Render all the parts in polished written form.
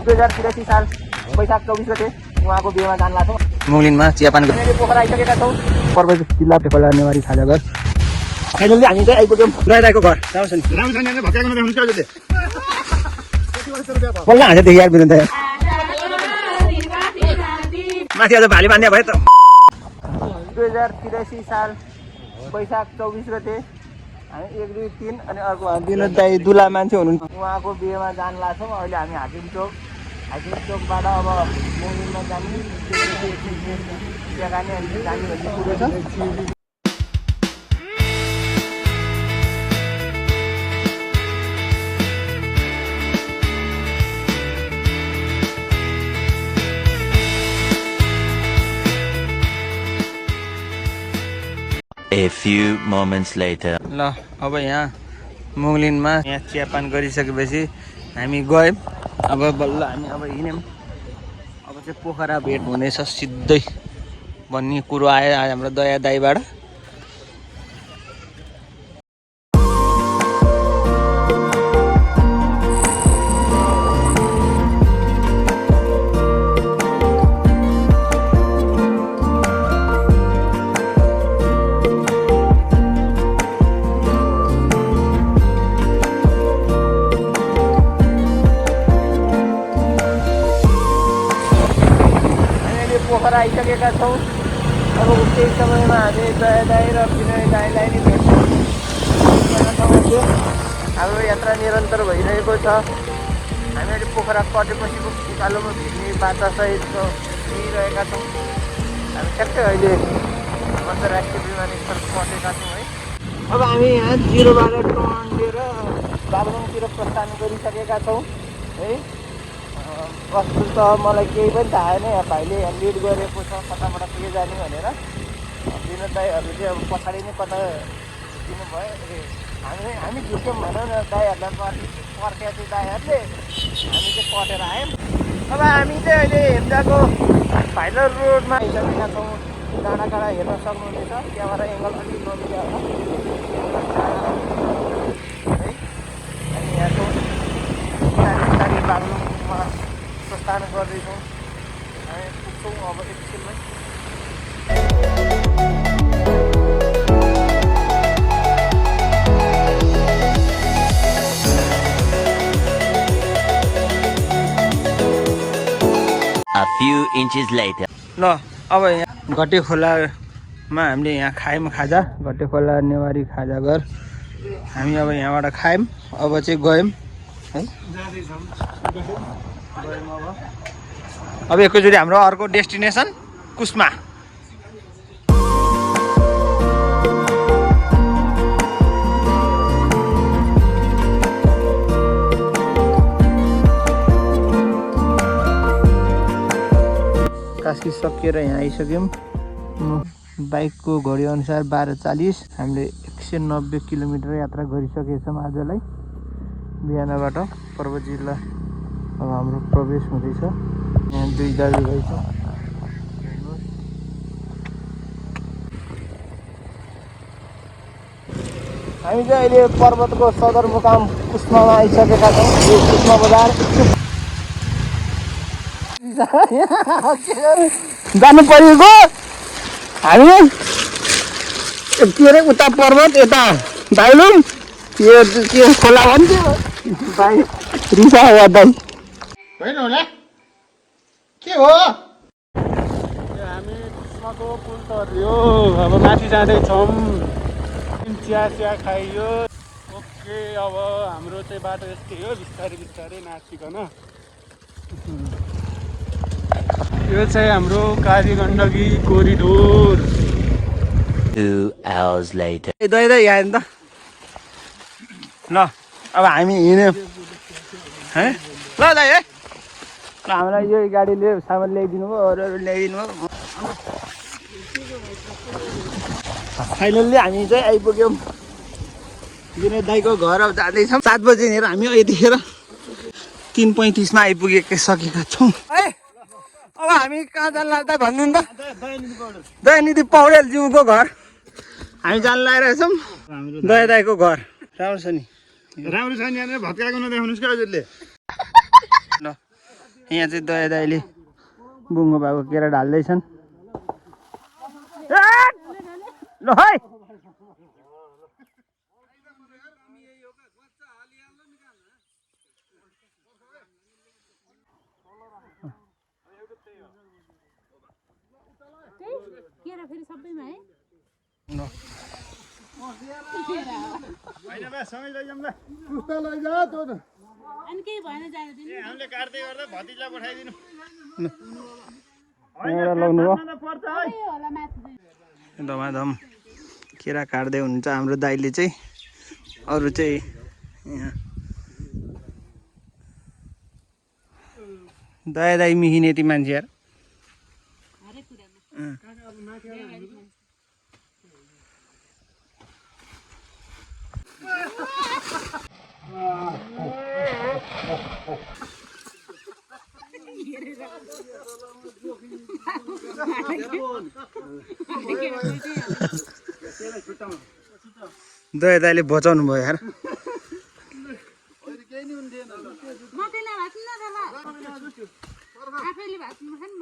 2083 साल वैशाख 24 गते उहाँको बिहेमा जान लाग्छौँ। मुगलिनमा चियापान पोखरा आइसकेका छौँ। पर्वत जिल्ला खोला नेवारी खाजाघर फाइनली हामी चाहिँ आइपुग्यौँ दाइदाको घर। बल्ल हाँसेदेखि यार बिरुन्त माथि आज भाली बान्ध्या भयो त। 2083 साल वैशाख 24 गते हामी 1, 2, 3 अनि अर्को विनोद दाई दुला मान्छे हुनुहुन्छ उहाँको बिहेमा जान लाग्छौँ। अहिले हामी हाकिम चोकबाट अब मुगलिनमा जाने त्यहाँ जाने अनि जाने भन्ने कुरो छ। A few moments later. ल अब यहाँ मुगलिनमा यहाँ चियापान गरिसकेपछि हामी गयौँ। अब बल्ल हामी अब हिँड्यौँ। अब चाहिँ पोखरा भेट हुनेछ सिधै भन्ने कुरो आयो हाम्रो दया दाईबाट। पोखरा आइसकेका छौँ। अब केही समयमा हामी दया दाई र विनय दाईलाई नै भेट्छौँ। हाम्रो यात्रा निरन्तर भइरहेको छ। हामी अहिले पोखरा कटेपछिको उकालोमा भेट्ने बाचासहित हिँडिरहेका छौँ। हामी ठ्याक्कै अहिले अन्तर्राष्ट्रिय विमानस्थल पटेका छौँ है। अब हामी यहाँ 0-12 टर्न लिएर बागलुङतिर प्रस्थान गरिसकेका छौँ है। वस्तु त मलाई केही पनि थाहा छैन। यहाँ भाइले लिड गरेको छ कताबाट के जाने भनेर। विनोद दाईहरू चाहिँ अब पछाडि नै कता दिनुभयो। हामी झुक्यौँ भनौँ न दाईहरूलाई पर्ख्या चाहिँ दाईहरूले हामी चाहिँ कटेर आयौँ। अब हामी चाहिँ अहिले हेम्दाको भाइलर रोडमा आइसकेका छौँ। डाँडाकाँडा हेर्न सक्नुहुनेछ। त्यहाँबाट एङ्गल अलिक नमिल्यो होला है। अनि यहाँको बिस्तारै बागलुङमा प्रस्थान गर्दैछौँ। हामी पुग्छौँ अब एकछिनमै। A few inches later. ल अब यहाँ घटे खोलामा हामीले यहाँ खायौँ खाजा। घटे खोला नेवारी खाजाघर हामी अब यहाँबाट खायौँ। अब चाहिँ गयौँ है। अब एकैचोटि हाम्रो अर्को डेस्टिनेसन कुस्मा। कास्की सकिएर यहाँ आइसक्यौँ। बाइकको घडी अनुसार 12:40। हामीले 190 किलोमिटर यात्रा गरिसकेछौँ आजलाई। बिहानबाट पर्वत जिल्ला अब हाम्रो प्रवेश हुँदैछ। यहाँ 2 दाजुभाइ छ। हामी चाहिँ अहिले पर्वतको सदरमुकाम कुस्मामा आइसकेका छौँ। यो कुस्मा बजार जानु परेको हामी के अरे उता पर्वत यता बाइलुङ यो के खोला भन्थ्यो भाइ रिसा हो दाइ होइन होला के हो। हामी कुस्माको पुल तर्यो। अब माथि जाँदैछौँ। चिया खाइयो। ओके अब हाम्रो चाहिँ बाटो यस्तै हो। बिस्तारै बिस्तारै नाचिकन यो चाहिँ हाम्रो कालीगण्डकी कोरिडोर। 2 hours later. दाइ यहाँ हेर्नु त। ल अब हामी हिँड्यौँ है। ल दाइ है। ल हामीलाई यो गाडीले सामान ल्याइदिनु भयो। अरू ल्याइदिनु भयो। फाइनल्ली हामी चाहिँ आइपुग्यौँ विनय दाईको घर। अब जाँदैछौँ 7 बजीनिर हामी यतिखेर 3:35 मा आइपुगेका सकेका छौँ है। अब हामी कहाँ जान लाग्दा भन्नु त। दयानिधि पौडेल ज्यूको घर हामी जान लागिरहेछौँ। दया दाईको घर राम्रो छ नि। राम्रो छ नि। भत्काएको नदेखाउनुहोस् क्या हजुरले। ल यहाँ चाहिँ दया दाइले बुङ्गो भएको केरा ढाल्दैछन् ल है केरा फेरि सबैमा है हैन बा सँगै लैजाउँ ल उस्ता लैजा त अनि केही भएन जानु दिनु हामीले काट्दै गर्दा भतिजा पठाइदिनु एउटा लाउनु हो पर्छ है होला माथि धमाधम केरा काट्दै हुनुहुन्छ हाम्रो दाइले चाहिँ अरू चाहिँ यहाँ दया दाइ मिहिने ती मान्छे यार हरेक कुरामा दया दाइले बचाउनु भयो यार म त्यसलाई भाँच्नु न आफैले भाँच्नु खान म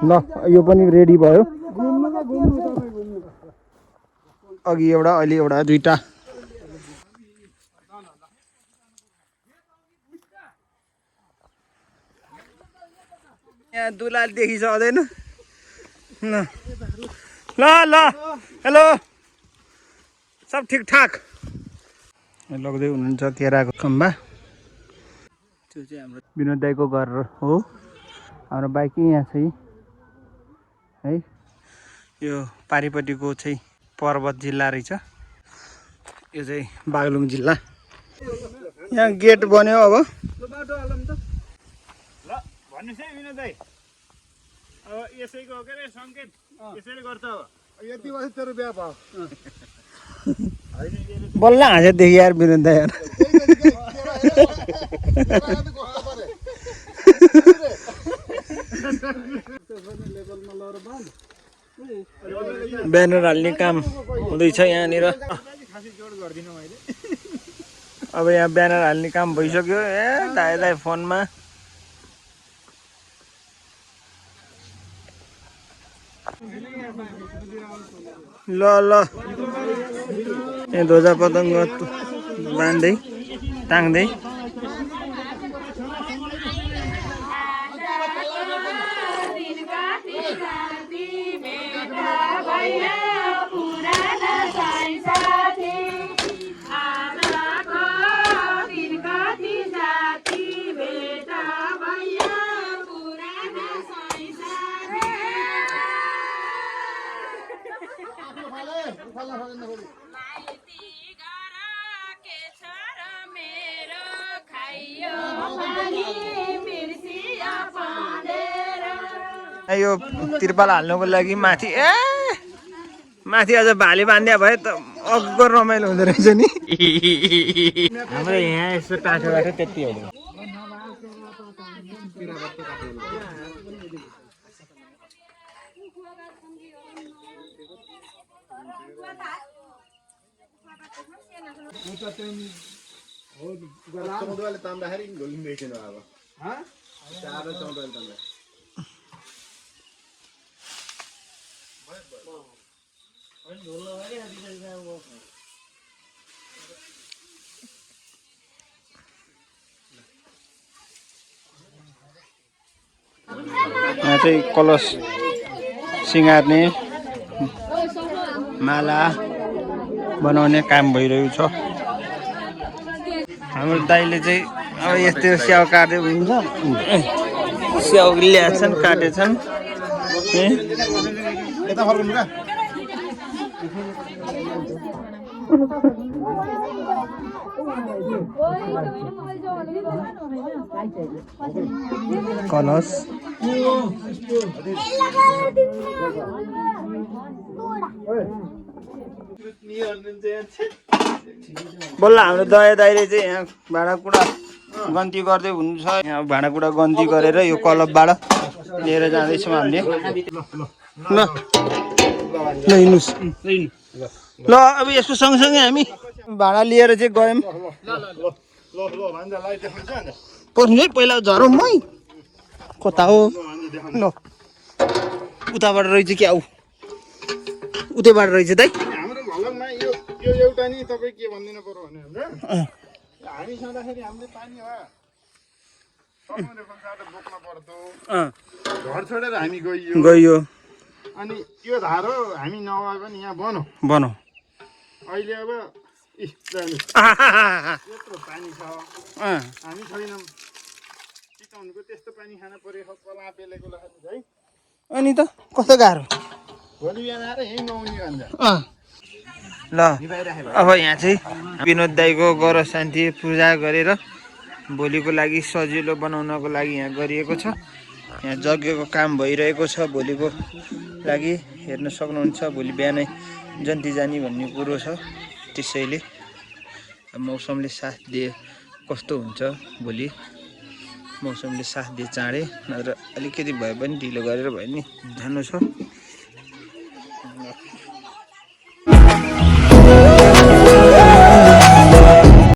ल यो पनि रेडी भयो अघि एउटा अहिले एउटा दुईटा यहाँ दुलाल देखिसक्दैन ल ल ल हेलो सब ठिकठाक लग्दै हुनुहुन्छ केराको खम्बा त्यो चाहिँ हाम्रो विनोद दाइको घर हो हाम्रो बाइक यहाँ चाहिँ है यो पारिपट्टिको चाहिँ पर्वत जिल्ला रहेछ यो चाहिँ बागलुङ जिल्ला यहाँ गेट बन्यो अब ल भन्नुहोस् है विनोद दाइ अब यसैको के अरे सङ्केत यसैले गर्छ अब यति वर्ष तेरो बिहा भयो बल्ल हाँसेदेखि यार विनोद दाइ यार ब्यानर हाल्ने काम हुँदैछ यहाँनिर अब यहाँ ब्यानर हाल्ने काम भइसक्यो ए दाइ दाइ फोनमा ल ल यहाँ ध्वजा पतङ्ग बाँध्दै टाङ्दै यो तिरपाल हाल्नुको लागि माथि ए माथि अझ भाले बाँध्या भए त अग्गो रमाइलो हुँदो रहेछ नि हाम्रो यहाँ यस्तो टाँसोबाट त्यति हो चौधले तान्दाखेरि ढोलिँदैछन् अब चार चौधले तान्दा यहाँ चाहिँ कलश सिँगार्ने माला बनाउने काम भइरहेको छ हाम्रो दाइले चाहिँ अब यस्तो स्याउ काट्दै हुन्छ स्याउ ल्याएछन् काटेछन् यता फर्कनु क्या कलश नि बल्ल हाम्रो दया दाइले चाहिँ यहाँ भाँडाकुँडा गन्ती गर्दै हुनुहुन्छ। यहाँ भाँडाकुँडा गन्ती गरेर यो क्लबबाट लिएर जाँदैछौँ हामीले। ल ल हिँड्नुहोस् ल। अब यसको सँगसँगै हामी भाँडा लिएर चाहिँ गयौँ। पर्नु है पहिला झरौँ मै कता हो ल। उताबाट रहेछ क्या ऊ उतैबाट रहेछ दाइ। हाम्रो भलङमा यो एउटा नि तपाईँ के भन्दिनु पर्यो भने हामी छँदाखेरि हामीले पानी हो बोक्न पर्दो घर छोडेर हामी गयो अनि त्यो धारो हामी नभए पनि यहाँ बनाऊ अहिले अब यत्रो पानी छ हामी छैनौँ चिताउनुको त्यस्तो पानी खान पर्यो कला पेलेको है। अनि त कस्तो गाह्रो भोलि बिहान आएर यहीँ नआउने भन्छ। ल अब यहाँ चाहिँ विनोद दाईको गर शान्ति पूजा गरेर भोलिको लागि सजिलो बनाउनको लागि यहाँ गरिएको छ। यहाँ यज्ञको काम भइरहेको छ भोलिको लागि हेर्न सक्नुहुन्छ। भोलि बिहानै जन्ती जाने भन्ने कुरो छ। त्यसैले मौसमले साथ दिए कस्तो हुन्छ भोलि मौसमले साथ दिए चाँडै नत्र अलिकति भए पनि ढिलो गरेर भए नि जानु छ।